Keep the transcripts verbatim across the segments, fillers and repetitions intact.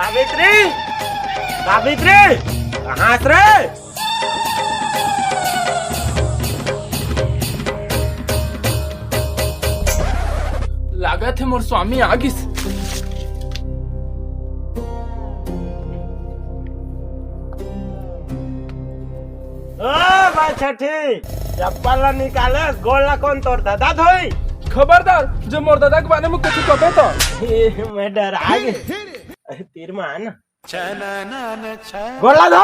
सावित्री, सावित्री, कहाँ हस रे? लागत हे मोर स्वामी आ गिस। ओ भाई छठी, चप्पल ला निकाले, गोड़ ला कोन तोर ददा धोई? खबरदार, जो मोर ददा के बारे में कुछ कबे तो। ए, मैं डरा गे। तीर मान। गोड़ ला धो।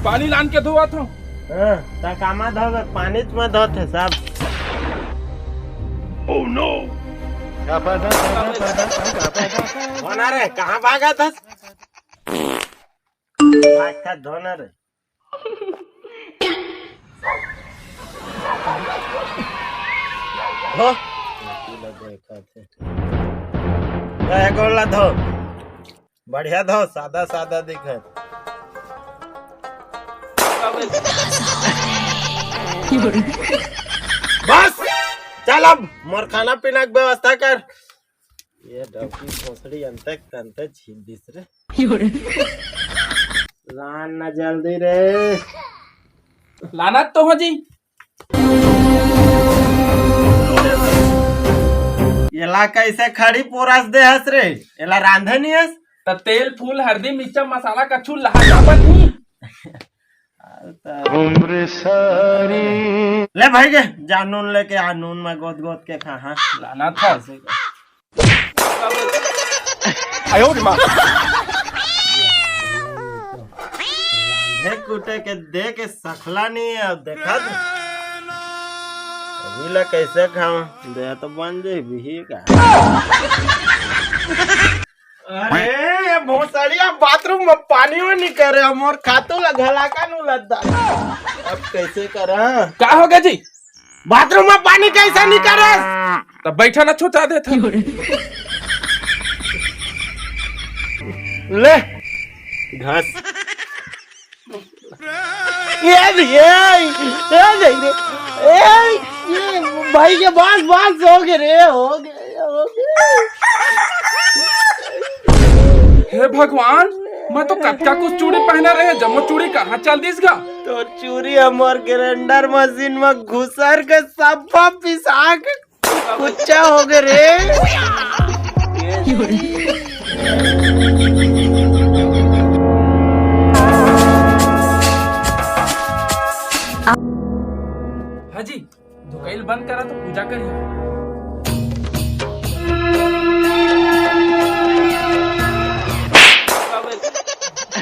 पानी लान के धोवत हूँ। हाँ, त कामा धो, पानी में धोत हे सब। Oh no! धोना रे, कहाँ भागत हस? भाग खा धोना रे। हो? देखा थे। ए, गोड़ ला धो। बढ़िया धो, सादा सादा दिखत। बस, चल अब मोर खाना पीना के व्यवस्था कर। ये डौकी भोसड़ी अंते तंते छीन दिस रे। लान ना जल्दी रे। लाना तो हो जी। एला कैसे खड़ी पोरस दे हस रे? एला रांधे नहीं हस? त तेल फूल हरदी मिर्चा मसाला कछु लहा जाबत नहीं। उम्र सारी। ले भाई के जा नून लेके आ, नून में गोद गोद के खा। हाँ, लाना था। ऐसे कर। आयो रे माँ। रांधे कुटे के दे के सखला नहीं है, देखा तू। अभी ला कैसे खाऊं? दे तो बन जाई बिही का। अरे, ये भोसड़िया बाथरूम में पानी हो नहीं करे, मोर खातू ला घला का नू लद्दा। अब कैसे करा? का हो गया जी? बाथरूम में पानी कैसे नहीं करे? तब बैठा ना छोटा दे था। ले, घास। ये भी, ये, ये देख रे, ये, ये भाई के पास, पास हो गए रे, हो गए, हो गए। हे भगवान, मैं तो कतका कुछ चूड़ी पहना रहे, जम्मो चूड़ी कहाँ चल दिस गा? तोर चूड़ी हमर ग्राइंडर मशीन में घुसर के सब्बा पिसा के कुच्चा हो गए रे। हाँ जी, धुकैल बंद करा तो पूजा करी।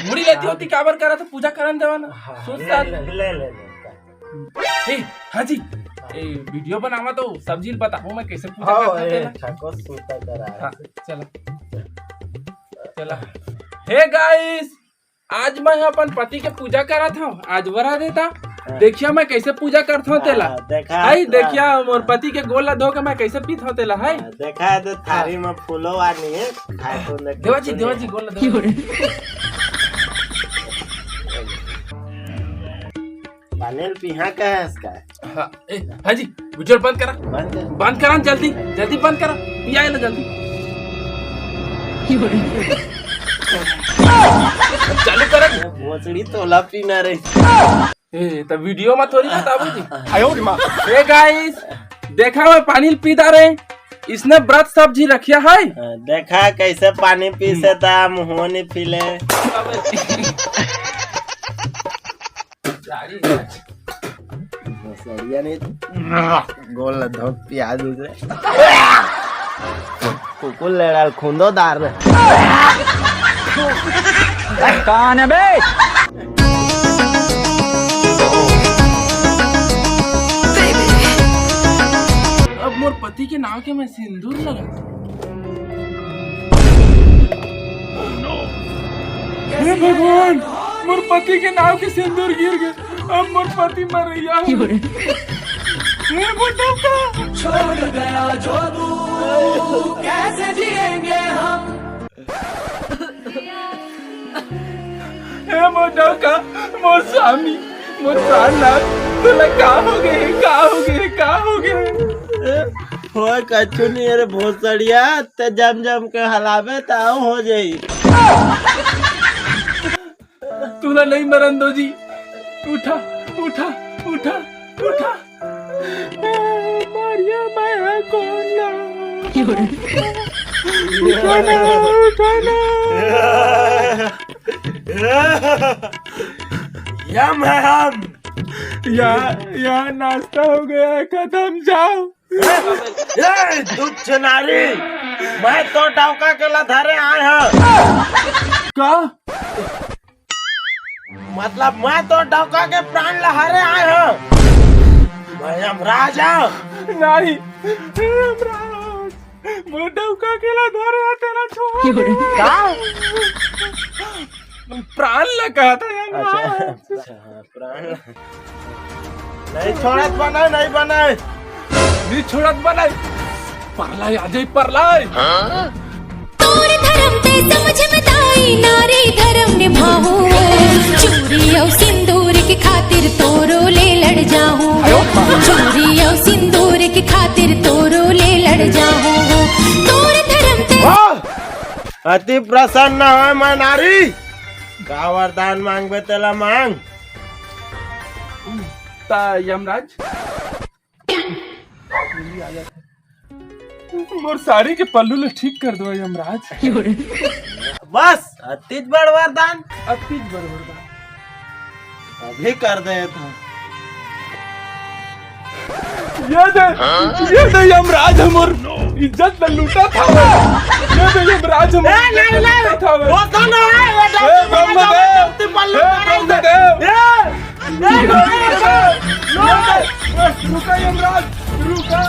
मुड़ी लेती होती काबर करा तो पूजा करन देवा ना। हाँ, सुस्त ले, आदमी। ले, ले, ले, ले। ए, हाँ जी, ए, वीडियो बनावा तो सब्जी बताओ, मैं कैसे पूजा हाँ, करता ए, तेला। ठाकुर सूता करा है। हाँ, चला। चला। हे गाइस, आज मैं अपन पति के पूजा करत हूँ, आज वरा देता। हाँ। देखिया मैं कैसे पूजा करत हूँ तेला। हाँ, देखा, आई हाँ। देखिया मोर पति के गोड़ ला धो के मैं कैसे पीत हूँ तेला, है? हाँ, देखा है तो थारी में फूलो आ नहीं है, खाए तो देख देवा जी, सुनिए। देवा जी, गोड़ ला धो। पानी ल पीहा का है इसका? हाँ, ए, हाँ जी, वीडियो बंद करा। बंद कर। बंद करा जल्दी, जल्दी बंद करा। पिया ना जल्दी। चालू करा। भोसड़ी तोला पीना रे। ए, तो वीडियो में थोड़ी बताबो जी। आयो रे माँ। ए गाइस, देखा मैं पानी पीता रे। इसने व्रत सब्जी रखिया है। हाँ, देखा कैसे पानी पी से ता मुँह नहीं पीले। भोसड़िया नहीं। गोड़ ला धो प्याज उसे। कुकुर लड़ाल खुंदो दार में। कौन है बे? अब मोर पति के नाव के मैं सिंदूर लगा। हे भगवान, मोर पति के नाव के सिंदूर गिर गए। अब मोर पति मरैया हे। हे मोर डौका। छोड़ गया जो तू, कैसे जिएंगे हम? हे मोर डौका, मोर स्वामी, मोर प्राणनाथ, तोला का हो गए, का हो गए, का हो गए? होय कछु नहीं रे भोसड़िया, ते जम जम के हलाबे त अउ हो जाई। तुला नहीं मरन दो जी। उठा, उठा, उठा, उठा। मारिया माया कौन ना। उठा ना, उठा ना। या मैम। या, या नाश्ता हो गया है खत्म, जाओ। ए, दुष्ट नारी, मैं तो डौका के ला धरे आए हूँ। का? मतलब मैं तो डौका के प्राण ला हरे आए हूँ। मैं यमराज हूँ। नहीं, यमराज, वो डौका के ला धरे है, तेला छोड़। का? प्राण ला कहा था यमराज। अच्छा, अच्छा, हाँ, प्राण ला। नहीं छोड़त बने, नहीं बने। नहीं छोड़त बने। परलय आ जाई, परलय। तोर धर्म ते समझ में ताई, नारी धर्म निभाहूं। चूरी अउ सिंदूर के खातिर तोरो ले लड़ जाहूं। चूरी अउ सिंदूर के खातिर तोरो ले लड़ जाहूं। तोर धर्म ते वाह! अति प्रसन्न है मैं नारी। का वरदान मांगबे तेला मांग। ता यमराज, मोर साड़ी के पल्लू ले ठीक कर दो यमराज। बस अतिज बड़ वरदान। अतिज बड़ वरदान। अभी कर दे था। ये दे, ये दे यमराज हमर इज्जत ल लूटा था। ये दे यमराज हमर ए, नहीं, इज्जत ल नहीं। लूटा था। वो तो ना है, वो ए, ब्रह्मदेव, गलती पल्लू ए, मारा ब्रह्मदेव। ए, ए, रुका यमराज, रुका।